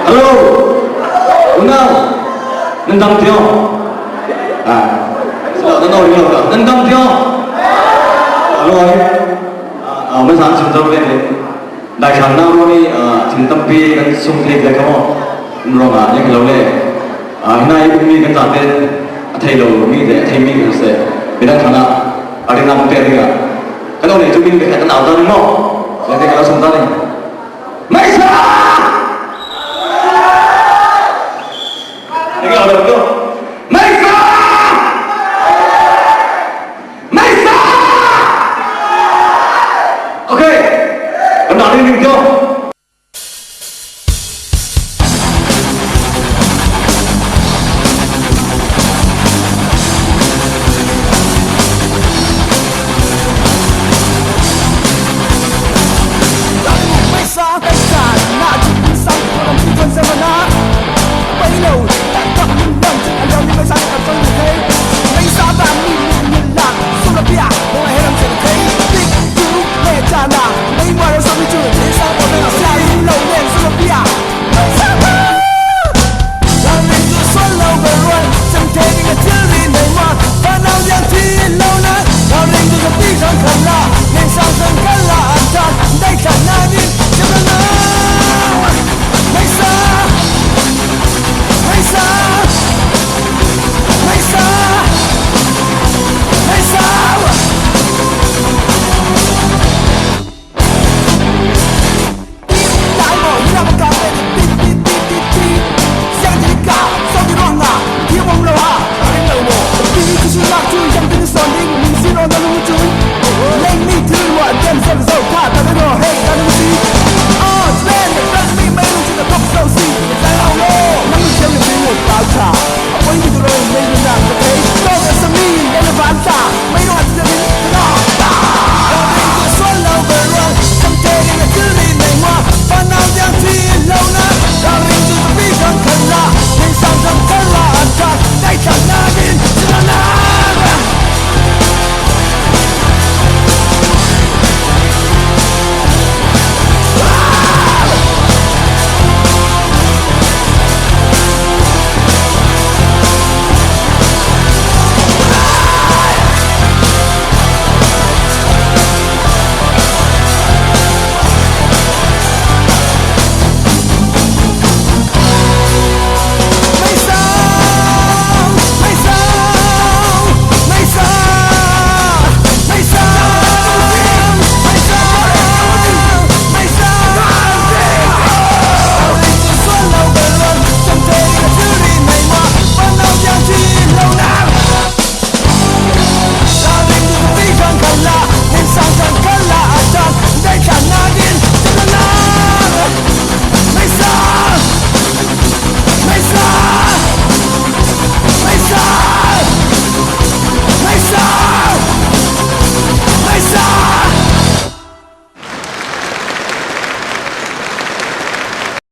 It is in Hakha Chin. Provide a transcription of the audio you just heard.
Hello. Unau. Nan dam tio. À. Sợ nó nổi nhiều cả. Nan dam tio. Rồi. À, mới sáng chúng tôi lên đại kháng nào rồi thil tampi kan sung thei le kamo ronga ya lo le hinai ummi kan zate a thei lo mi le a thei mi kan se bidang thana arina pe ringa kan nei chu min be kan au ta ni mo le te kan sum ta ni mai sa.